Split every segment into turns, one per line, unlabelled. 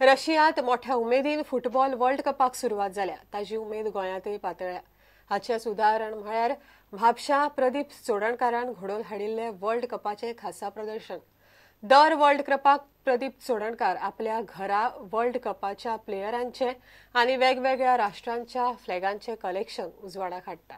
रशियांत मोठ्या उमेदीन फुटबॉल वर्ल्ड कपाक सुरवात जाल्या. ताजी उमेद गोंयांतय पातळ्ळ्या. हाचेंच उदाहरण म्हळ्यार म्हापशा प्रदीप चोडणकारान घडोवन हाडिल्लें वर्ल्ड कपाचें खासा प्रदर्शन. दर वर्ल्ड कपाक प्रदीप चोडणकार आपल्या घरा वर्ल्ड कपाच्या प्लेयरांचे आनी वेगवेगळ्या राष्ट्रांच्या फ्लॅगांचें कलेक्शन उजवाडाक हाडटा.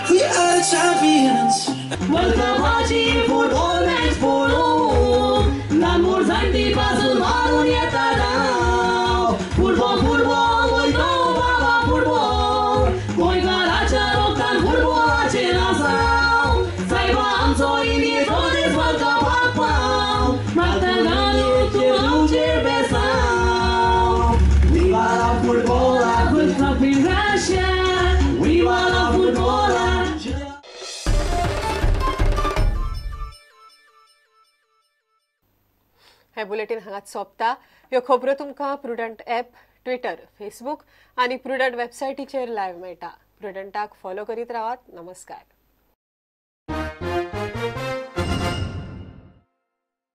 We are champions.
World football match पळोवंक ल्हान मोठ जाणटी पासून मारून येता धांव. फुटबॉल फुटबॉल वयता बाबा फुटबॉल, गोंयकाराच्या रोगतान फुटबॉलाचेर आसाव. सायबा आमचो इनी तो दीस वर्ल्ड कपाक पाव, मागता घालून तूं आमचेर बेसाव.
Viva la football,
World Cup in Russia. Viva la football.
हे बुलेटीन हांगाच सोंपता. ह्यो खबरो तुमकां प्रुडंट ॲप, ट्विटर, फेसबूक आनी प्रुडंट वेबसायटीचेर लायव्ह मेळटा. प्रुडंटाक फॉलो करीत रावात. नमस्कार.